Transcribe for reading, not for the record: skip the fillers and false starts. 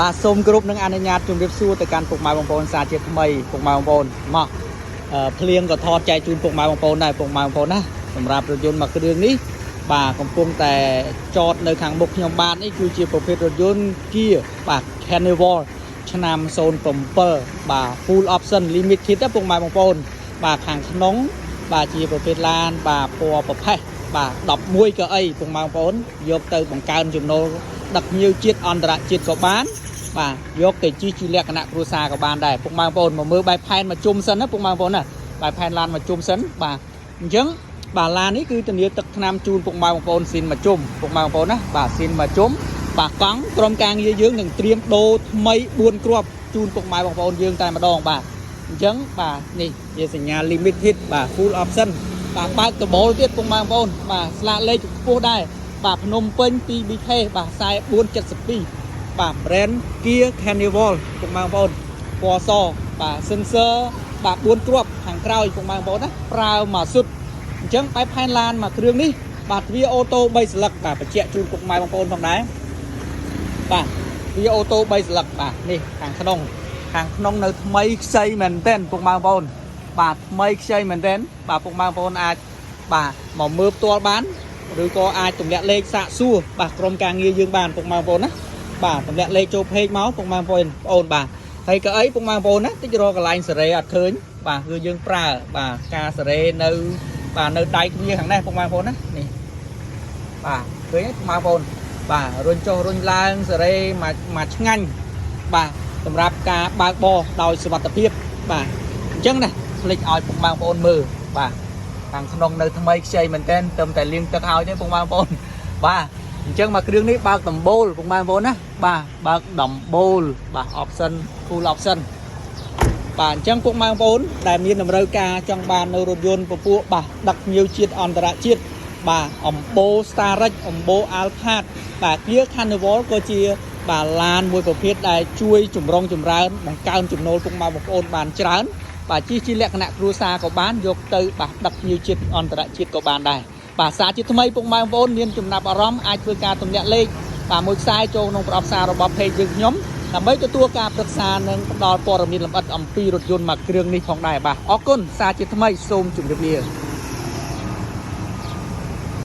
បាទសូមគោរពនឹងអនុញ្ញាតជម្រាបសួរទៅកាន់ពុកម៉ែបងប្អូនសាជាថ្មីពុកម៉ែបងប្អូនមកអឺភ្លៀងក៏ថតចែកជូនពុកម៉ែបងប្អូនដែរពុកម៉ែបងប្អូនណាសម្រាប់រថយន្តមួយគ្រឿងនេះបាទកំពុងតែចតនៅខាងមុខខ្ញុំបាទនេះគឺជាប្រភេទរថយន្ត Kia បាទ Carnival ឆ្នាំ07បាទ full option limited ណាពុកម៉ែបងប្អូនបាទខាងក្នុងបាទជាប្រភេទឡានបាទពណ៌ប្រផេះបាទ11កៅអីពុកម៉ែបងប្អូនយកទៅបង្កើនចំណូលដឹកភ្ញៀវជាតិអន្តរជាតិក៏បាន បាទយកទៅជិះជាលក្ខណៈគ្រួសារក៏បានដែរពុកម៉ែបងប្អូនមកមើលបែបផែនមកជុំសិនណាពុកម៉ែបងប្អូនណាបែបផែនឡានមកជុំសិនបាទអញ្ចឹងបាទឡាននេះគឺធានាទឹកថ្នាំជូនពុកម៉ែបងប្អូនស៊ីនមកជុំពុកម៉ែបងប្អូនណាបាទស៊ីនមកជុំបាទកង់ក្រុមការងារយើងនឹងត្រៀមដូរថ្មី4គ្រាប់ជូនពុកម៉ែបងប្អូនយើងតែម្ដងបាទអញ្ចឹងបាទនេះជាសញ្ញា limited បាទ full option បាទបើកដបូលទៀតពុកម៉ែបងប្អូនបាទស្លាកលេខខ្ពស់ដែរបាទភ្នំពេញ 2BK បាទ4472បាទ brand Kia Carnival ពុកម៉ែបងប្អូនពណ៌សបាទ sensor បាទ4គ្រាប់ខាងក្រោយពុកម៉ែបងប្អូនណាប្រើមកសុទ្ធអញ្ចឹងបែបផែនឡានមួយគ្រឿងនេះបាទទ្វារអូតូ3ស្លឹកបាទបញ្ជាក់ជូនពុកម៉ែបងប្អូនផងដែរបាទទ្វារអូតូ3ស្លឹកបាទនេះខាងក្នុងខាងក្នុងនៅថ្មីខ្ចីមែនទែនពុកម៉ែបងប្អូនបាទថ្មីខ្ចីមែនទែនបាទពុកម៉ែបងប្អូនអាចបាទមកមើលផ្ទាល់បានឬក៏អាចទម្លាក់លេខសាកសួរបាទក្រុមការងារយើងបានពុកម៉ែបងប្អូនណាបាទទម្លាក់លេខចូល page មកពុកម៉ែបងប្អូនបងប្អូនបាទហើយកៅអីពុកម៉ែបងប្អូនណាតិចរកកន្លែងសេរីអត់ឃើញបាទគឺយើងប្រើបាទការសេរីនៅបាទនៅដៃទ្វារខាងនេះពុកម៉ែបងប្អូនណានេះបាទឃើញទេពុកម៉ែបងប្អូនបាទរុញចុះរុញឡើងសេរីមកមកឆ្ងាញ់បាទសម្រាប់ការបើកបរដោយសុវត្ថិភាពបាទអញ្ចឹងណាភ្លេចឲ្យពុកម៉ែបងប្អូនមើលបាទខាងក្នុងនៅថ្មីខ្ចីមែនទែនទៅតែលាងទឹកឲ្យទេពុកម៉ែបងប្អូនបាទអញ្ចឹងមកគ្រឿងនេះបើកដំបូលពុកម៉ែបងប្អូនណាបាទបើកដំបូលបាទ option full option បាទអញ្ចឹងពុកម៉ែបងប្អូនដែលមានតម្រូវការចង់បាននៅរថយន្តពពួកបាទដឹកភ្ញៀវជាតិអន្តរជាតិបាទអំបូ Starex អំបូ Alphard បាទ Kia Carnival ក៏ជាបាទឡានមួយប្រភេទដែលជួយចម្រុងចម្រើនបង្កើនចំណូលពុកម៉ែបងប្អូនបានច្រើនបាទជិះជាលក្ខណៈគ្រួសារក៏បានយកទៅបាទដឹកភ្ញៀវជាតិអន្តរជាតិក៏បានដែរបាទសារជាថ្មីពុកម៉ែបងប្អូនមានចំណាប់អារម្មណ៍អាចធ្វើការទម្លាក់លេខបាទមួយខ្សែចូលក្នុងប្រអប់សាររបស់ page យើងខ្ញុំដើម្បីទទួលការប្រឹក្សានិងផ្ដល់ព័ត៌មានលម្អិតអំពីរថយន្តមួយគ្រឿងនេះផងដែរបាទអរគុណសារជាថ្មីសូមជម្រាបលា។